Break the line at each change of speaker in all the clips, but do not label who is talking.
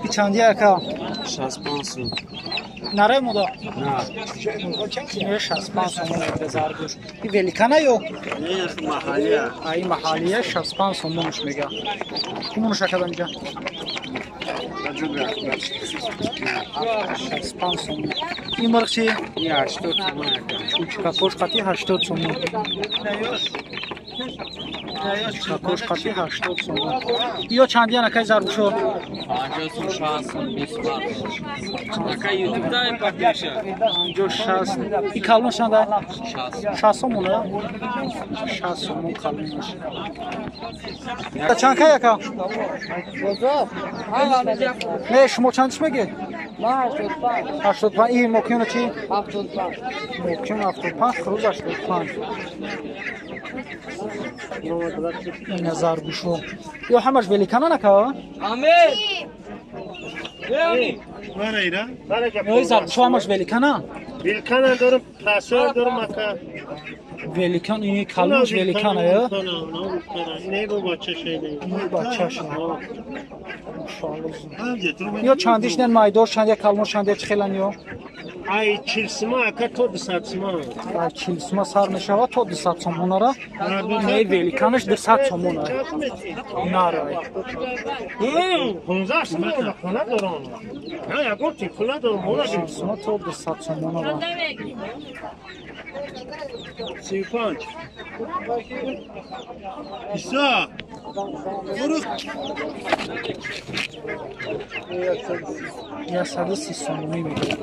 Чанди ака?
65 сум.
Нарай мода?
На.
65 сомон заргӯш. И великана ё?
Не, маҳаллия.
Ай маҳаллия 65 сомонш мега. Кумонш акада инҷа? 65 сомон. И мирғ чи?
80 сомон ака.
Чучкакош қати 80 сомон. Чучкакош қати 80 сомон. Ё чандиян акай заргӯшо?
50 сом, 60 сом, 20 бат. Ака YouTube дай пакеша.
50 60. И калон чанда?
60.
60 сомон, 60 сомон калонаш. Чанд кай ака? Не, шумо чанд чӣ мегед?
85.
85. И мокиёна чи?
75.
Мокиён 75, хурӯз 85. Ина заргӯшо. Ё ҳамаш великана нака?
Амир!
Ё заргӯшо ҳамаш великана?
Великана дорам, пасор дорам ака.
Великан ини калонш великана ё?
Не бо бачаша ине.
Ин бачаша. Ё чандиш нен майдор чанд я калон чанд я чихелан ё?
Ай 40 сима ака то 200 сима.
Ай 40 сима сар мешавад то 200 сомонара. Не великанаш 200 сомона. Нарай.
15 сима хона дорам. На ягон ти хона дорам, хона
40 сима то 200 сомонара.
35. Иса.
130 сомонӣ мегирад.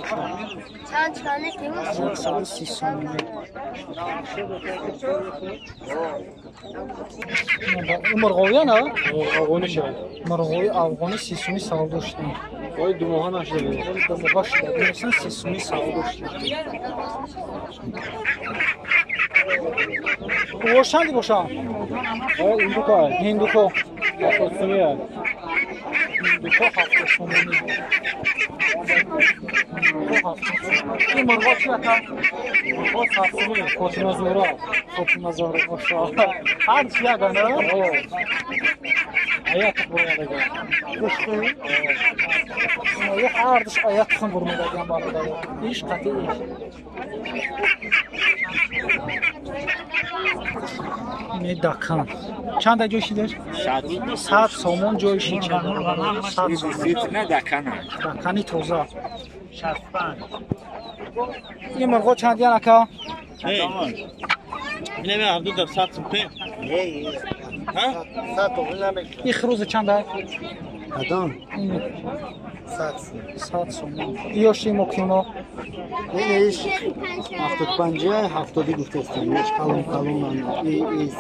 130 сомонӣ. Мурғовия на?
Афғонӣ шавад.
Мурғови афғонӣ 30 сомонӣ савдо шудем.
Ой, ду моҳа нашуда.
Ду моҳа шуда. 30 сомонӣ савдо шудем. Ош чанди бошам?
Ҳиндуко.
Ҳиндуко.
70 сомонӣ.
Ҳиндуко 70 сомонӣ. Ин мурғо чи ака?
Мурғо 100 сомонӣ. Фотима Зуҳро.
Фотима Зуҳро машоалло. Ҳар чи ягона?
Ая тухм бурмадаган.
Ҳардуш ая тухм бурмадаган бародаро. Иш қатъи иш. Не дакан. Чанда ҷой шидаш? 100 сомон ҷой шид. 100 сомон.
Не дакана.
Дакани тоза. 65. Ин мурғо чандиян ака?
Не, абду дар 100 сом.
Ин хурӯза чанда?
Кадом?
100 сомон. Иёши мокино?
Иш 75 70 гуфтастам. Иш калон калон. И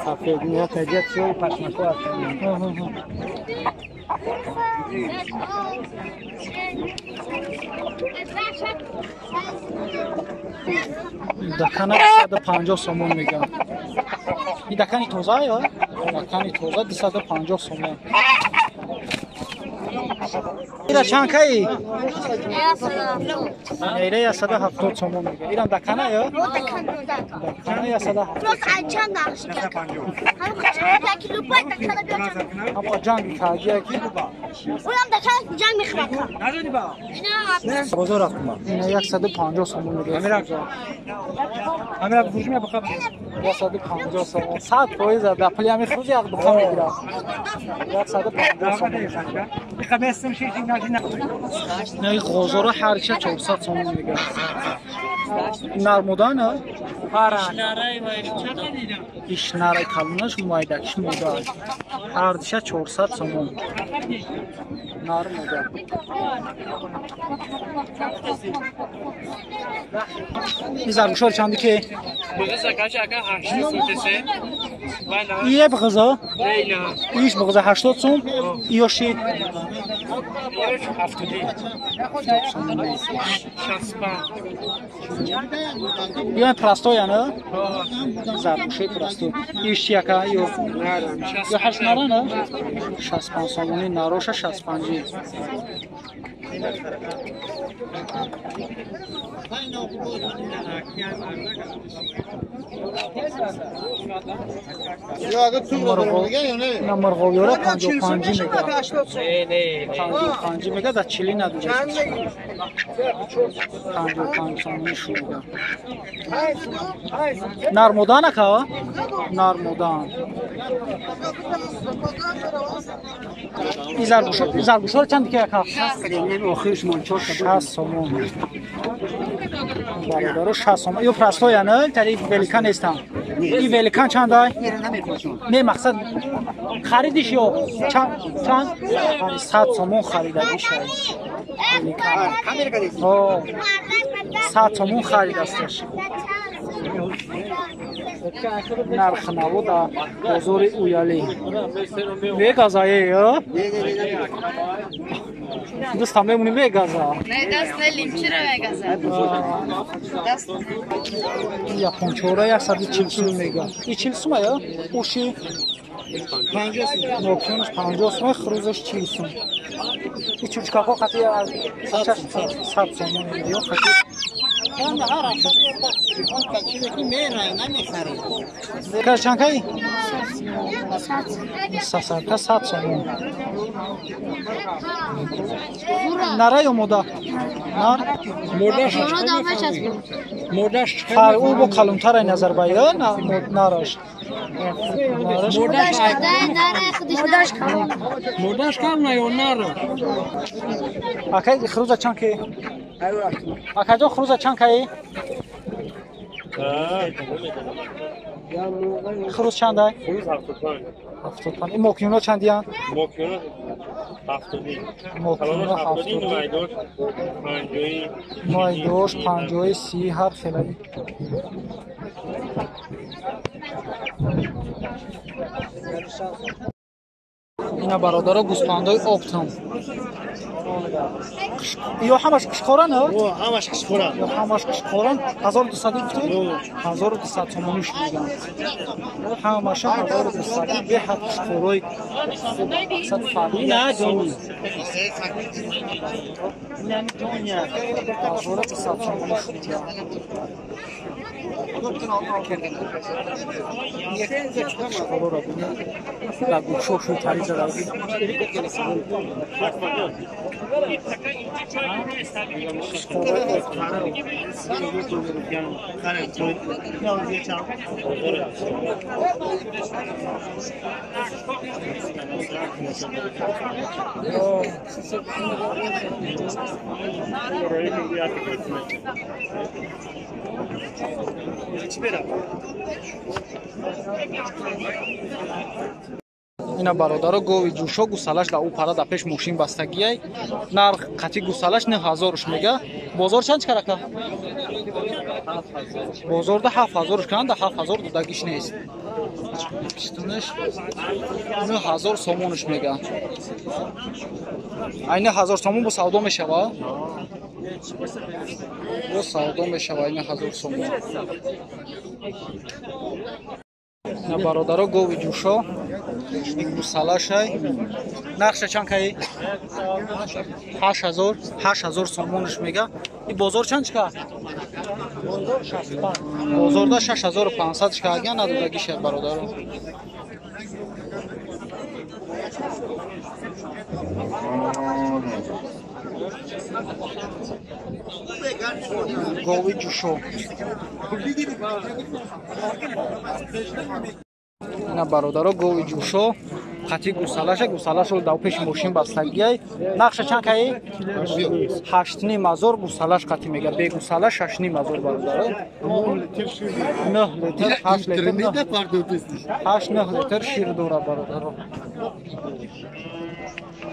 сафед не таҷат шои пашмако аст.
Дакана 250 сомон мегӯям. Ин дакани тоза ё? Дакани тоза 250 сомон. Ира чанд каи? Ира 170 сомон мегӯям. Ирам дакана ё? Дакана 170. Ама ҷанги кардия ки?
Бозор рафтам.
Ина 150 сомон мегӯям.
Амира фурӯши мебахад.
150 сомон. 100% дар пули ҳамин хурӯз як буқа мегирад. 150 сомон. Не ғозора ҳар киша 400 сомон мегирад. Нармода на? Иш нарай калонаш майдакиш мода. Ҳар диша 400 сомон. Нармода. Ин заргӯшор чанди ки? Ие бғиза? Иш бғиза 80 сом, иёши 70. Ё простой ана? Заргӯшои простой. Иш чи яка? Ё ҳашт нарана? 65 сомонӣ нароша 65. Ина мурғовиёра 55 мега. 55 мега да 40 надуҷа. 55 сомонӣ шуда. Нармодан ака? Нармодан. Заргушор чанд ки ака? 60 сомон. Бародаро 60 сомон. Ё простоя не, тари великан нестам. И великан чанд ай? Не, мақсад харидиш ё чанд? 100 сомон харидагиш ай. Великан. О. 100 сомон харидасташ. Нарх наво да бозори Уялӣ. Мегазае, ё? Даста мемони мегаза.
Не, даст не, лимчиро мегаза. Даст.
Япончора 140 сум мега. И 40 сум ё? Уши 50 сум. Мокшонаш 50 сум, хрузаш 40 сум. И чучкаҳо қати 100 сум ё қати. Чанд кай? Сасарка 100 сомон. Нара ё мода? Нар?
Модаш
ӯ бо калонтар назар ба ё нараш?
Модаш калона ё нара?
Акай хруза чанд ки? Акаҷон хруза чанд кай? Хруз чанд ай?
Хруз 75.
75. Ин мокиюно чандиянд?
Мокиюно 70.
Мокиюно 70.
Майдош 50.
Майдош 50 30 ҳар хелаи. Ина бародаро гӯспандои оптом. Ё ҳамаш қишқоран?
Ҳамаш қишқоран.
Ё ҳамаш қишқоран. 1200 гуфтед? 1200 сомонӣ шудиган. Ҳамаша 1200 беҳад қишқорои мақсад фарқи.
На ҷони.
1200 сомонӣ шудиган. Қишқороро бинед. Дар гӯшошон тари задаги. Ина бародаро гови ҷӯшо гусалаш да ӯ пара да пеш мошин бастагиай. Нарх қати гусалаш 9000 мега. Бозор чанд чикар ака? Бозорда 7000 канда 7000 додагиш нест. Бистунаш 9000 сомонш мега. Ай 9000 сомон бо савдо мешава? Бо савдо мешава ай 9000 сомон. На бародаро гови ҷӯшо гусалашай. Нархша чанд кай? 8000, 8000 сомонш мега. И бозор чанд чика? Бозорда 6500 чика аган надодагиша бародаро. Гови ҷӯшо. Ина бародаро гови ҷӯшо қати гусалаша, гусалашро дар пеши мошин бастагиай. Нархша чанд кай? 8500 гусалаш қати мега. Бе гусала 6500 бародаро. 9 литр, 8 литр, 8 9 литр шир дора бародаро.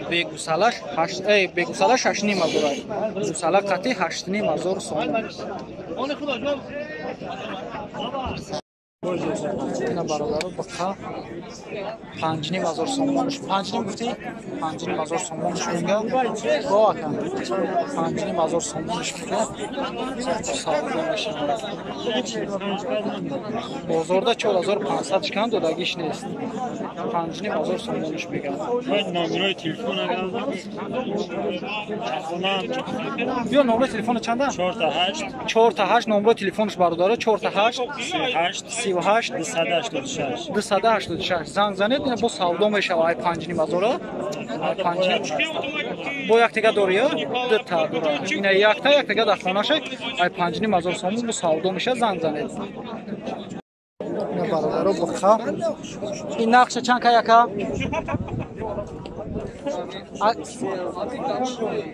Бе гусалаш 8, эй, бе гусала 6500. Гусала қати 8500 сомон. Ина бародаро бақа 5,5 ҳазор сомонш. 5,5 гуфтӣ? 5,5 ҳазор сомонш мега. Бо ака. 5,5 ҳазор сомонш мега. Савдо мешавад. Бозорда 4500 шикан додагиш нест. 5,5 ҳазор сомонш мега.
Номерои телефона.
Биё, номерои телефона чанда?
4 8.
4 8 номерои телефонш, бародаро, 4 8
38.
38.
286.
286. Занг занед, ина бо савдо мешава. Ай 5,5 ҳазора, ай панҷ бо яктига дория, дута дора, ина якта, яктига дар хонаша. Ай 5,5 ҳазор сомон бо савдо меша, занг занед. Ина бародаро, буқа ин нақша чанд ка яка?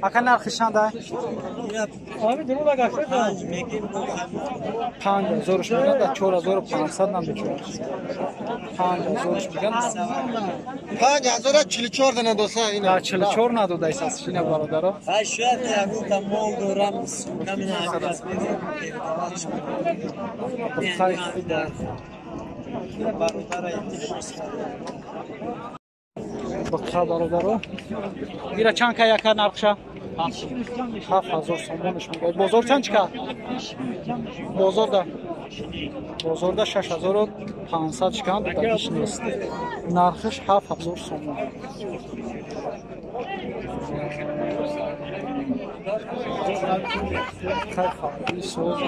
Ака, нархи чанда? 5 ҳазорш мегӯянд, дар 4500 намечӯрад. 5 ҳазорш мегӯянд.
5044 дана доса ина.
Дар 44 надодаист ина, бародаро.
Шояд ягонта мол дорам, камина.
Буқаи хуб.
Бародара илтимос.
Буқа, бародаро, ира чанд ка яка нархша? 7000 сомонш мегӯяд. Бозор чанд чика? Бозорда 6500 чикан, додагиш нест. Нархиш 7000 сомон. Хай, фарби соз.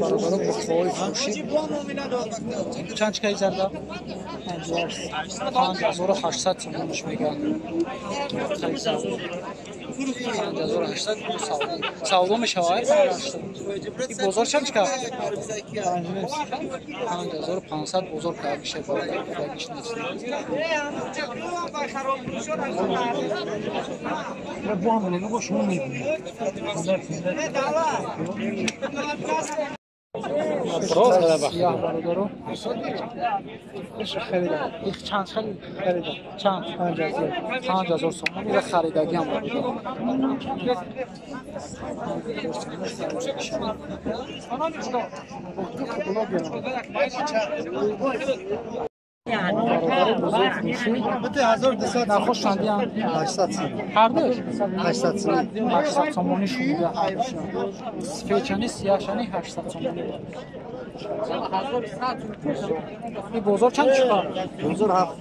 Бародаро, буқҳои фурӯшӣ чанд чикаи зарда? 5800 сомонш мегӯянд. 5800 савдо мешавад. И бозор чанд чика? 5500 бозор кардагиша, додагиш нест.
Бо ҳам бо шумо мебинед.
Сиёҳ, бародаро, их чанд харида? Чанд? 5000 сомон ира харидагиам, бародаро. 5000 сомон. Бародаро, бузург фурӯшӣ нархош чандиам? Ҳардуш 800 сомонӣ шунида. Ҳардуша, сфечани, сияҳшани, 800 сомонӣ. И бозор чанд чиқар?
Бозор ҳафт,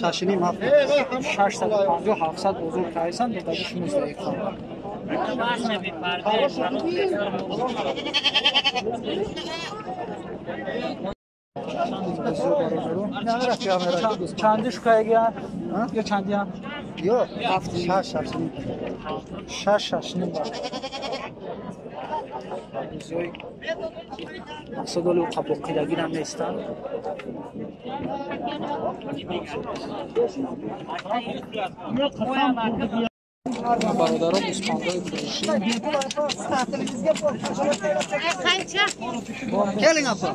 шашиним ҳафт.
650, 700 бозор кайсан, додагиш нест. Дақиқа. Чанди шукаягия ё чандия?
Ё ҳафт, шаш, шашним.
Шаш, шашним. Мақсадоли қабоқидагирам нестанд. Бародаро, гӯспандои фурӯшӣ.
Qancha?
Keling, opa.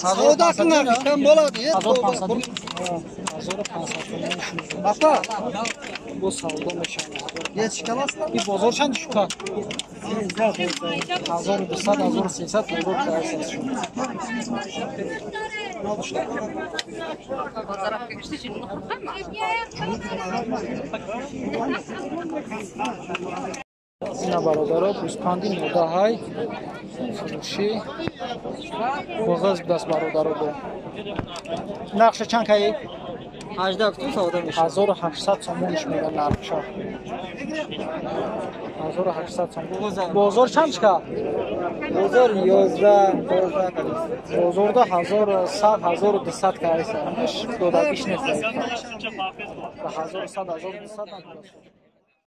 Savdo narxi kam bo'ladi.
1500 сомон.
Opa,
бо савдо мешавад.
Yetishkalasizlar.
И бозор чанд шука? 1200, 1300 бозор кардааст.
Bozorga kirishda qo'rqaman.
Ина, бародаро, гӯспанди модаҳай фурӯшӣ, боғаз будаст, бародаро. Бо нақша чанд каи?
18 гуфтум, савдо мешавад.
1800 сомонш мега нархша. 1800 сомон. Бозор чанд чика?
Бозор 11, 12.
Бозорда 1100, 1200 кайса. Додагиш нест. 1100, 1200 надодаст.